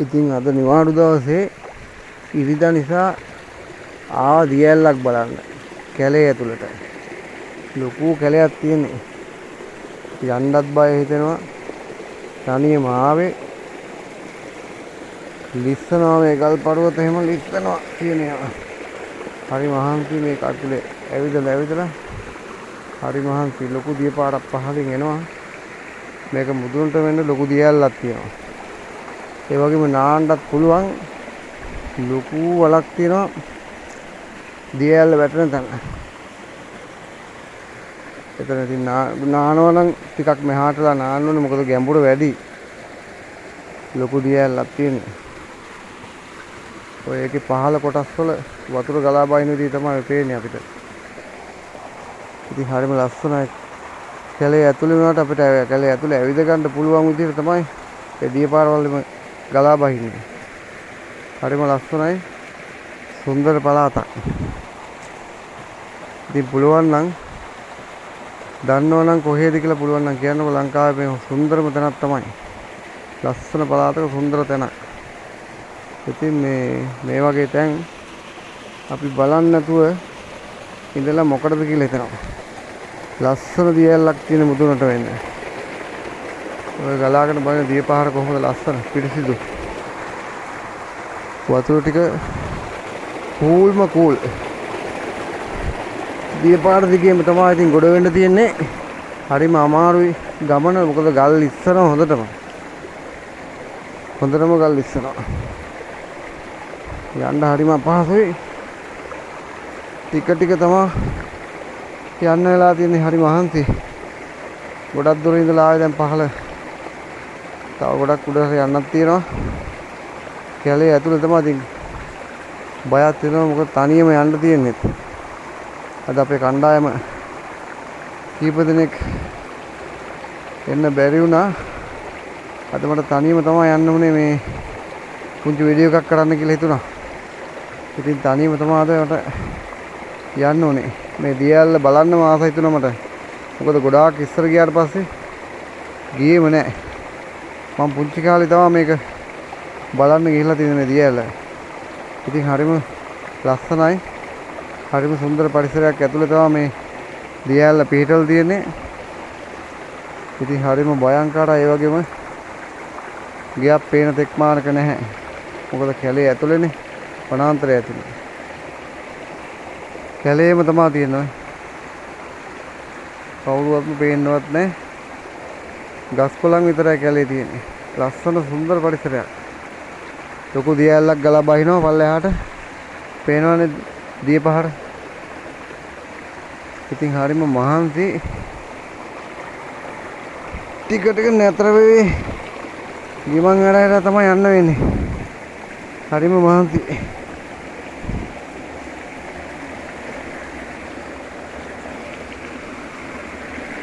ඉතින් අද නිවාඩු දවසේ ඉරිදා නිසා ආවා දියැලක් බලන්න කැලේ ඇතුළට. ලොකු කැලයක් තියෙන්නේ. යන්නත් බය හිතෙනවා. තනියම ආවේ. ලිස්සනවා මේ ගල් පර්වත එහෙම ලිස්සනවා කියන ඒවා. හරි මහන්සි මේක ඇතුලේ ඇවිදලා ඇවිදලා හරි මහන්සි. ලොකු දිය පාරක් පහලින් එනවා. මේක මුදුනට වෙන්න ලොකු දියැලක් තියෙනවා. ඒ වගේම නාන්නත් පුළුවන් ලොකු වලක් තියෙනවා දියැලල වැටෙන තැන. එතන ඉතින් නානවා නම් ටිකක් මෙහාටලා නාන්න ඕනේ, මොකද ගැඹුර වැඩි. ලොකු දියැලක් තියෙනවා. ඔය ඒකේ පහළ කොටස් වල වතුර ගලා බහින විදිහ තමයි පේන්නේ අපිට. ඉතින් හරිම ලස්සනයි. කැලේ ඇතුලේ වුණාට අපිට කැලේ ඇතුලේ ඇවිද ගන්න පුළුවන් විදිහට තමයි ඒ දිය පාරවල් වල ගලා බහින්නේ. හරිම ලස්සනයි. සුන්දර පළාතක්. ඉතින් පුළුවන් නම් දන්නවනම් කොහේද කියලා පුළුවන් නම් කියන්නකො. ලංකාවේ මේ සුන්දරම තැනක් තමයි. ලස්සන පළාතක සුන්දර තැනක්. ඉතින් මේ වගේ තැන් අපි බලන්න නැතුව ඉඳලා මොකටද කියලා හිතෙනවා. ලස්සන දියැලක් තියෙන මුදුනට වෙන්න. ඔය ගලාගෙන බලන දිය පහර කොහොමද ලස්සන පිරිසිදු. වතුර ටික කූල්ම කූල්. දිය පාර දිගේම තමයි ඉතින් ගොඩ වෙන්න තියෙන්නේ. හරිම අමාරුයි ගමන, මොකද ගල් ඉස්සනවා හොඳටම. හොඳටම ගල් ඉස්සනවා. යන්න හරිම අපහසුයි. ටික ටික තමයි යන්න වෙලා තියෙන්නේ. හරි මහන්සි. ගොඩක් දුර ඉඳලා ආවේ දැන් පහළ. තව ගොඩක් උඩට යන්නත් තියෙනවා. කැලේ ඇතුළේ තමයි ඉතින් බයක් තියෙනවා, මොකද තනියම යන්න තියෙන්නේ. අද අපේ කණ්ඩායම කීප දෙනෙක් එන්න බැරි වුණා. අද මට තනියම තමයි යන්න උනේ මේ පුංචි වීඩියෝ එකක් කරන්න කියලා හිතුණා. ඉතින් තනියම තමයි අද මට යන්න උනේ. මේ දියැලල බලන්නම ආස හිතුණා මට. මොකද ගොඩාක් ඉස්සර ගියාට පස්සේ ගියේම නෑ. මං පුංචි කාලේ තමයි මේක බලන්න ගිහිල්ලා තියෙන මේ දියැලල. ඉතින් හරිම ලස්සනයි. හරිම සුන්දර පරිසරයක් ඇතුලේ තමයි මේ දියැලල පිහිටලා තියෙන්නේ. ඉතින් හරිම භයංකරයි. ඒ වගේම ගියක් පේන තෙක් මානක නැහැ. මොකද කැලේ ඇතුලේනේ, වනාන්තරය ඇතුලේ. කැලේම තමයි තියෙන්නේ. කවුරුවත්ම පේන්නවත් නැහැ. ගස් කොළන් විතරයි කැලේ තියෙන්නේ. ලස්සන සුන්දර පරිසරයක්. ලොකු දියැලක් ගලා බහිනවා පල්ලෙහාට. පේනවනේ දිය පහර. ඉතින් හරිම මහන්සි. ටික ටික නතර වෙවි ගිමන් වැඩ තමයි යන්න වෙන්නේ. හරිම මහන්සි.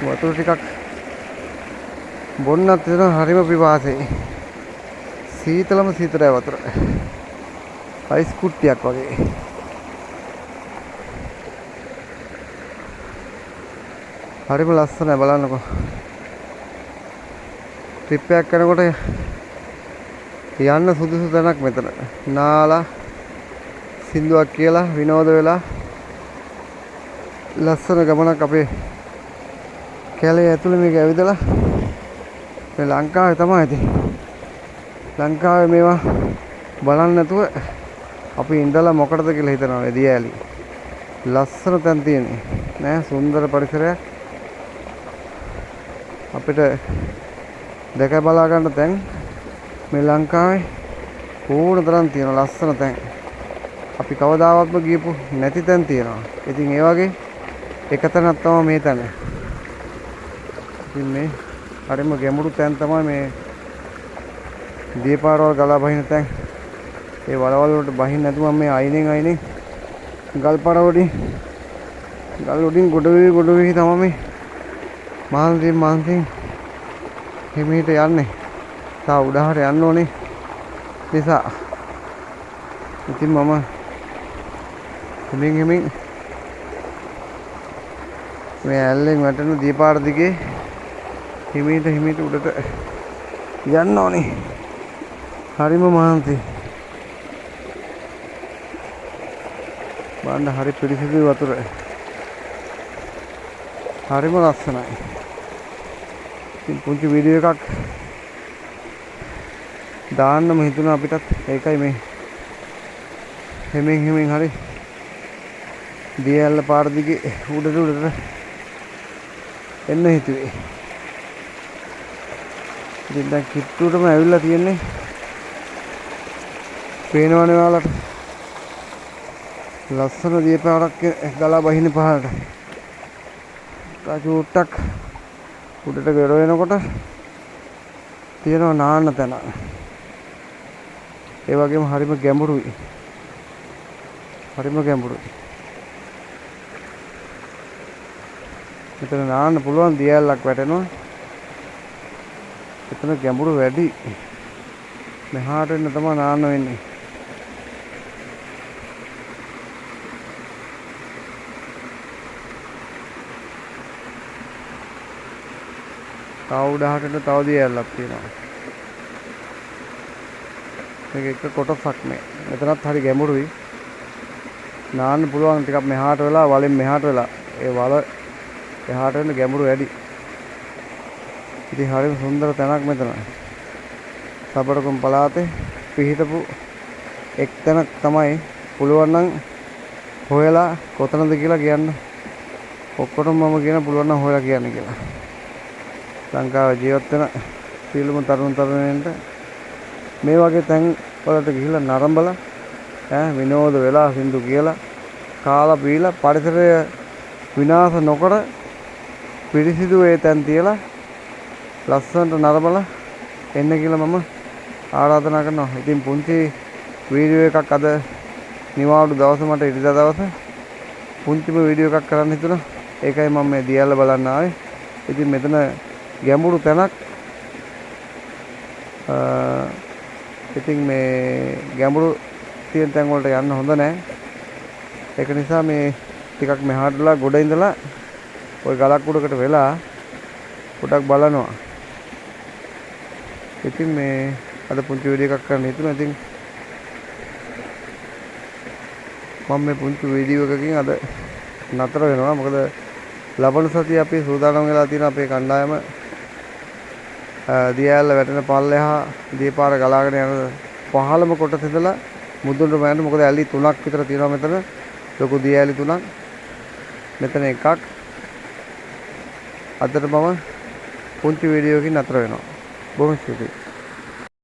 වතුර ටිකක් බොන්නත් වෙනවා. හරිම පිපාසයි. සීතලම සීතලයි වතුර. අයිස් කුට්ටියක් වගේ. හරිම ලස්සනයි බලන්නකෝ. ට්‍රිප් එකක් කරනකොට යන්න සුදුසු තැනක් මෙතන. නාලා සින්දුවක් කියලා විනෝද වෙලා ලස්සන ගමනක් අපේ කැලේ ඇතුලේ මේක ඇවිදලා. මේ ලංකාවේ තමයි ඉතින්. ලංකාවේ මේවා බලන්න නැතුව අපි ඉඳලා මොකටද කියලා හිතනවා මේ දියැලි. ලස්සන තැන් තියෙන්නේ නෑ, සුන්දර පරිසරයක්. අපිට දැක බලා ගන්න තැන් මේ ලංකාවේ ඕන තරම් තියෙනවා ලස්සන තැන්. අපි කවදාවත්ම ගියපු නැති තැන් තියෙනවා. ඉතින් ඒ වගේ එක තැනක් තමයි මේ තැන. ඉතින් මේ හරිම ගැඹුරු තැන් තමයි මේ දිය පාරවල් ගලා බහින තැන්. ඒ වලවල් වලට බහින්න නැතුව මම මේ අයිනෙන් අයිනෙන් ගල් පාර වලින් ගල් උඩින් ගොඩ වෙවි ගොඩ වෙවි තමයි මේ මහන්සියෙන් මහන්සියෙන් හිමීට යන්නේ. තව උඩහට යන්න ඕනේ නිසා ඉතින් මම හිමින් හිමින් මේ ඇල්ලෙන් වැටෙන දිය පාර දිගේ හිමීට හිමීට උඩට යන්න ඕනේ. හරිම මහන්සි. බලන්න හරි පිරිසිදු වතුර. හරිම ලස්සනයි. ඉතින් පුංචි වීඩියෝ එකක් දාන්නම හිතුණා අපිටත්. ඒකයි මේ හෙමින් හෙමින් හරි දිය ඇල්ල පාර දිගේ උඩට උඩට එන්න හිතුවේ. ඉතින් දැන් කිට්ටුවටම ඇවිල්ලා තියෙන්නේ. පේනවනේ ඔයාලට. ලස්සන දිය පාරක් ගලා බහින පහළට. තව චූට්ටක් උඩට ගොඩ වෙනකොට තියෙනවා නාන්න තැන. ඒ වගේම හරිම ගැඹුරුයි. හරිම ගැඹුරුයි. මෙතන නාන්න පුළුවන් දිය ඇල්ලක් වැටෙනවා. එතන ගැඹුරු වැඩි. මෙහාට එන්න තමයි නාන්න වෙන්නේ. තව උඩහට එන්න තව දිය ඇල්ලක් තියෙනවා. මේක එක කොටසක් මේ. මෙතනත් හරි ගැඹුරුයි. නාන්න පුළුවන් ටිකක් මෙහාට වෙලා වලෙන් මෙහාට වෙලා. ඒ වල එහාට වෙන ගැඹුරු වැඩි. ඉතින් හරිම සුන්දර තැනක් මෙතන. සබරගමු පළාතේ පිහිටපු එක් තැනක් තමයි. පුළුවන් නම් හොයලා කොතනද කියලා කියන්න. ඔක්කොටම මම කියන පුළුවන් නම් හොයලා කියන්න කියලා. ලංකාවේ ජීවත් වෙන සියලුම තරුණ තරුණියන්ට මේ වගේ තැන් වලට ගිහිල්ලා නරඹලා විනෝද වෙලා සින්දු කියලා කාලා බීලා පරිසරය විනාශ නොකර පිරිසිදු ඒ තැන් තියලා ලස්සනට නරඹලා එන්න කියලා මම ආරාධනා කරනවා. ඉතින් පුංචි වීඩියෝ එකක් අද නිවාඩු දවස මට ඉරිදා දවස පුංචිම වීඩියෝ එකක් කරන්න හිතුණා. ඒකයි මම මේ දියැල්ල බලන්න ආවේ. ඉතින් මෙතන ගැඹුරු තැනක්. ඉතින් මේ ගැඹුරු තියෙන තැන් වලට යන්න හොඳ නෑ. ඒක නිසා මේ ටිකක් මෙහාට වෙලා ගොඩ ඉඳලා ඔය ගලක් උඩකට වෙලා පොඩක් බලනවා. ඉතින් මේ අද පුංචි වීඩියෝ එකක් කරන්න හිතුණා. ඉතින් මම මේ පුංචි වීඩියෝ එකකින් අද නතර වෙනවා. මොකද ලබන සතිය අපි සූදානම් වෙලා තියෙන අපේ කණ්ඩායම දිය ඇල්ල වැටෙන පල්ලෙහා දියපාර ගලාගෙන යන පහළම කොටස ඉඳලා මුදුනටම යන්න. මොකද ඇලි තුනක් විතර තියෙනවා මෙතන. ලොකු දිය ඇලි තුනක්. මෙතන එකක්. අදට මම පුංචි වීඩියෝ එකකින් නතර වෙනවා. බොහොම ස්තුතියි.